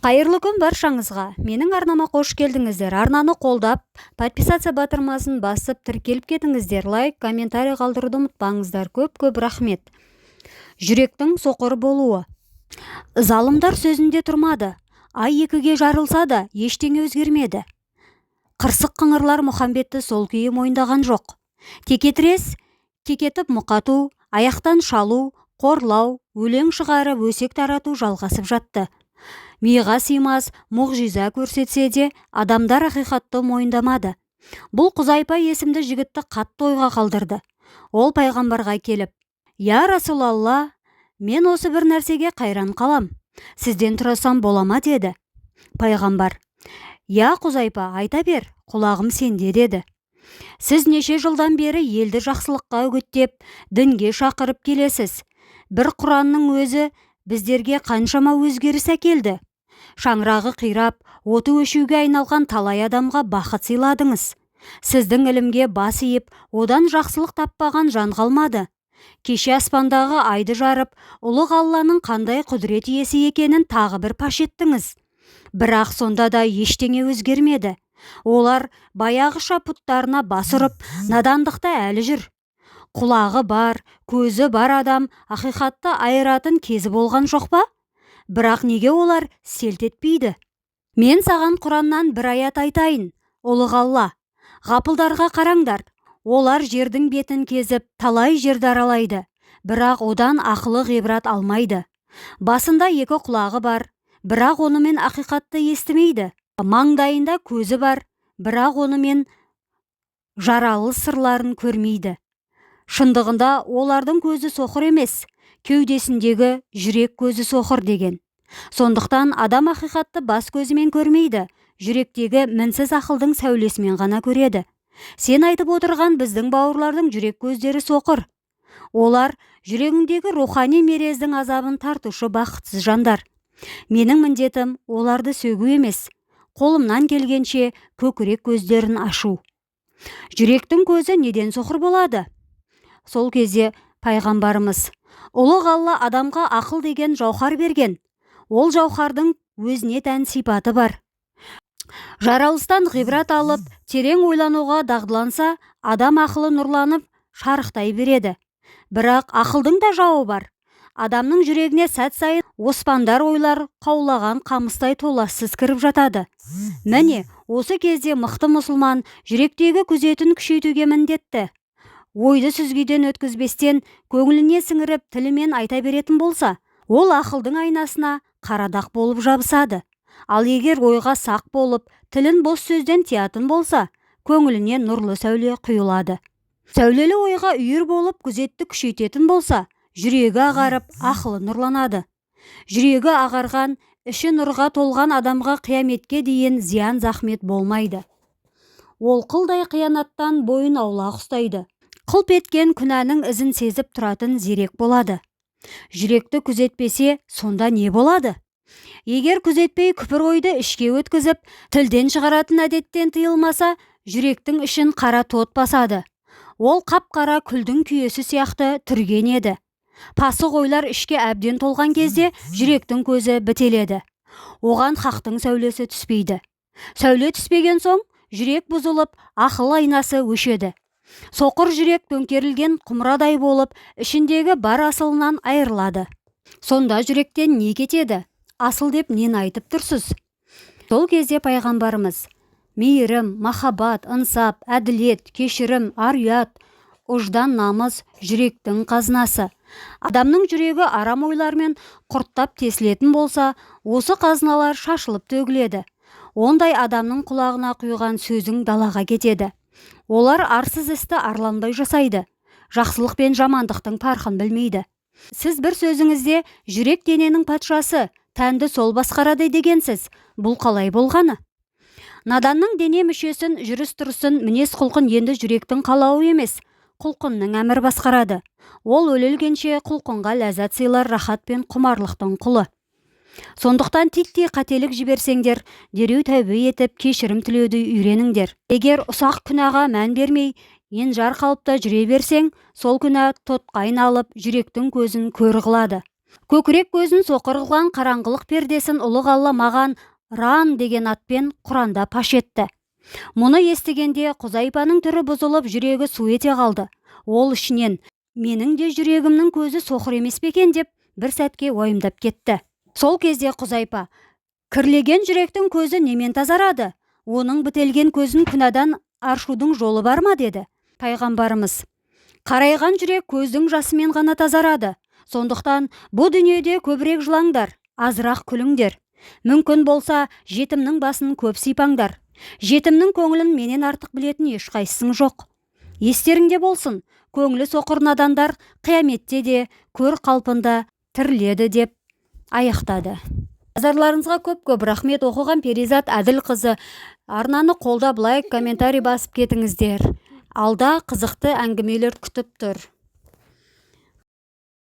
Қайырлы күн баршаңызға! Менің арнама қош келдіңіздер! Арнаны қолдап, подписаться батырмасын басып, тіркеліп кетіңіздер. Лайк, комментарий қалдыруды ұмытпаңыздар. Көп-көп рахмет! Жүректің соқыр болуы. Залымдар сөзінде тұрмады. Ай екіге жарылса да, ештеңе өзгермеді. Қырсық қыңырлар Мұхамбетті сол күйі мойындаған жоқ. Текетірес, кекетіп мұқату, аяқтан шалу, қорлау, өлең шығарып, өсек тарату жалғасып жатты. Миға сыймас мұғжиза көрсетсе де, адамдар ақиқатты мойындамады. Бұл Құзайпа есімді жігітті қатты ойға қалдырды. Ол пайғамбарға келіп: «Я Расулалла, мен осы бір нәрсеге қайран қалам, сізден сұрасам бола ма?» – деді. Пайғамбар: «Я Құзайпа, айта бер, құлағым сенде», – деді. «Сіз неше жылдан бері елді жақсылыққа үгіттеп, дінге шақырып келесіз. Бір Құранның өзі біздерге қаншама өзгеріс әкелді. Шаңырағы қирап, оты өшуге айналған талай адамға бақыт сыйладыңыз. Сіздің ілімге бас иіп, одан жақсылық таппаған жан қалмады. Кеше аспандағы айды жарып, ұлық Алланың қандай құдірет иесі екенін тағы бір паш еттіңіз. Бірақ сонда да ештеңе өзгермеді. Олар баяғыша пұттарына бас ұрып, надандықта әлі жүр. Құлағы бар, көзі бар адам ақиқатты айыратын кезі болған жоқ па? Бірақ неге олар селт етпейді? Мен саған Құраннан бір аят айтайын. Ұлық Алла: «Ғапылдарға қараңдар, олар жердің бетін кезіп, талай жерді аралайды, бірақ одан ақылы ғибрат алмайды. Басында екі құлағы бар, бірақ онымен ақиқатты естімейді. Маңдайында көзі бар, бірақ онымен жаралыс сырларын көрмейді. Шындығында олардың көзі соқыр емес, кеудесіндегі жүрек көзі соқыр», – деген. Сондықтан адам ақиқатты бас көзімен көрмейді, жүректегі мінсіз ақылдың сәулесімен ғана көреді. Сен айтып отырған біздің бауырлардың жүрек көздері соқыр. Олар жүрегіндегі рухани мерездің азабын тартушы бақытсыз жандар. Менің міндетім оларды сөгу емес, қолымнан келгенше көкірек көздерін ашу. Жүректің көзі неден соқыр болады? Сол кезде пайғамбарымыз: «Ұлық Алла адамға ақыл деген жауһар берген. Ол жауһардың өзіне тән сипаты бар. Жаралыстан ғибрат алып, терең ойлануға дағдыланса, адам ақылы нұрланып, шарықтай береді. Бірақ ақылдың да жауы бар. Адамның жүрегіне сәт сайын оспандар ойлар қаулаған қамыстай толассыз кіріп жатады. Міне, осы кезде мықты мұсылман жүректегі күзетін күшейтуге міндетті. Ойды сүзгіден өткізбестен көңіліне сіңіріп, тілімен айта беретін болса, ол ақылдың айнасына қара дақ болып жабысады. Ал егер ойға сақ болып, тілін бос сөзден тиятын болса, көңіліне нұрлы сәуле құйылады. Сәулелі ойға үйір болып, күзетті күшейтетін болса, жүрегі ағарып, ақылы нұрланады. Жүрегі ағарған, іші нұрға толған адамға қияметке дейін зиян захмет болмайды. Ол қылдай қиянаттан бойын аулақ ұстайды. Қылп еткен күнәнің ізін сезіп тұратын зерек болады. Жүректі күзетпесе, сонда не болады? Егер күзетпей, күпір ойды ішке өткізіп, тілден шығаратын әдеттен тыйылмаса, жүректің ішін қара тот басады. Ол қап-қара күлдің күйесі сияқты түрген еді. Пасық ойлар ішке әбден толған кезде жүректің көзі бітеледі. Оған хақтың сәулесі түспейді. Сәуле түспеген соң, жүрек бұзылып, ақыл айнасы өшеді. Соқыр жүрек төңкерілген құмырадай болып, ішіндегі бар асылынан айырылады. Сонда жүректен не кетеді? Асыл деп нені айтып тұрсыз?» Сол кезде пайғамбарымыз: «Мейірім, махаббат, ынсап, әділет, кешірім, ар ұят, ұждан, намыс – жүректің қазынасы. Адамның жүрегі арам ойлармен құрттап тесілетін болса, осы қазыналар шашылып төгіледі. Ондай адамның құлағына құйған сөзің далаға кетеді. Олар арсыз істі арланбай жасайды, жақсылық пен жамандықтың парқын білмейді. Сіз бір сөзіңізде жүрек дененің патшасы, тәнді сол басқарады дегенсіз. Бұл қалай болғаны? Наданның дене мүшесін, жүріс-тұрысын, мінез-құлқын енді жүректің қалауы емес, құлқынның әмірі басқарады. Ол өле-өлгенше құлқынға ләззат сыйлар рахат пен құмарлықтың құлы. Сондықтан титтей қателік жіберсеңдер, дереу тәубе етіп, кешірім тілеуді үйреніңдер. Егер ұсақ күнәға мән бермей, енжар қалыпта жүре берсең, сол күнә тотқа айналып, жүректің көзін көр қылады. Көкірек көзін соқыр қылған қараңғылық пердесін ұлық Алла маған Ран деген атпен Құранда паш етті. Мұны естігенде Құзайпаның түрі бұзылып, жүрегі су ете қалды. Ол ішінен: «Менің де жүрегімнің көзі соқыр емес пе екен?» – деп бір сәтке уайымдап кетті. Сол кезде Құзайпа: «Кірлеген жүректің көзі немен тазарады? Оның бітелген көзін күнәдан аршудың жолы бар ма?» – деді. Пайғамбарымыз: «Қарайған жүрек көздің жасымен ғана тазарады. Сондықтан бұ дүниеде көбірек жылаңдар, азырақ күліңдер. Мүмкін болса, жетімнің басын көп сипаңдар. Жетімнің көңілін менен артық білетін ешқайсың жоқ. Естеріңде болсын, көңілі соқыр надандар қияметте де көр қалпында тіріледі», – деп аяқтады. Назарларыңызға көп-көп рахмет. Оқыған Перизат Әділқызы. Арнаны қолдап, лайк, комментарий басып кетіңіздер. Алда қызықты әңгімелер күтіп тұр.